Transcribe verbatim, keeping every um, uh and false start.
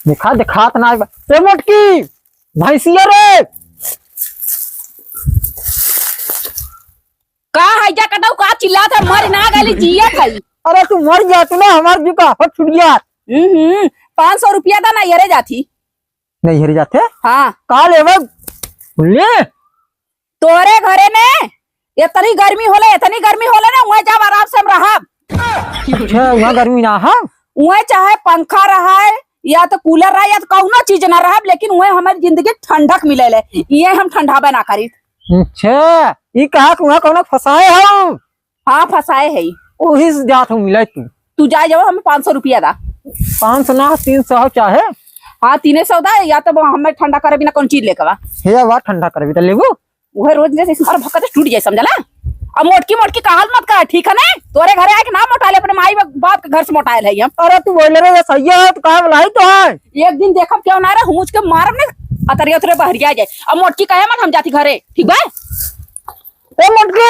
देखा, देखात ना बा। ए मोटकी, भैंसिया रे। का है जा कटाऊ, का चिल्लात है? मर ना गली, जियत है। अरे तू मर जा, तू ना हमार जीव का हट छूट गया। हम्म, हम्म, पाँच सौ रुपया दा ना, यरे जाथी। नहीं हरी जाथे? हाँ। का लेबे? ले। तोरे घरे ने इतनी गर्मी होले, इतनी गर्मी होले ना, वहीं जब आराम से हम रहब। अच्छा, वहाँ गर्मी ना है? वहीं चाहे पंखा रहे या तो कूलर रहे या तो कौनो चीज ना रहब, लेकिन वहीं हमारी जिंदगी ठंडक मिले ले, ये हम ठंडा बना करी। अच्छा, ई कहा कि वहाँ कौनो फंसाए हो? हाँ, फंसाए है। ओही से जात हूँ मिले तू। तू जाए जाओ, हमें पाँच सौ रुपया दा। पाँच सौ ना, तीन सौ चाहे। हाँ, तीन सौ दा, या तो हमें ठंडा करे बिना कौन चीज लेके बा। हे बा, ठंडा करे बिना लेबू। वह रोज जैसे हमारा भक्का तो टूट जाए, समझला? अब मोटकी मोटकी कहल मत कर, ठीक है ना? तोरे घरे आए के ना मोटाले, अपने माई बाप के घर से मोटायल है हम। अरे तू बोले रे, ये सही है, तो कहा बुलाई तो है। एक दिन देखब क्यों ना रे, हुमुच के मारब ने, अतरे उतरे बहरिया जाए। अब मोटकी कहे मत, हम जाती घरे, ठीक बा? ए मोटकी,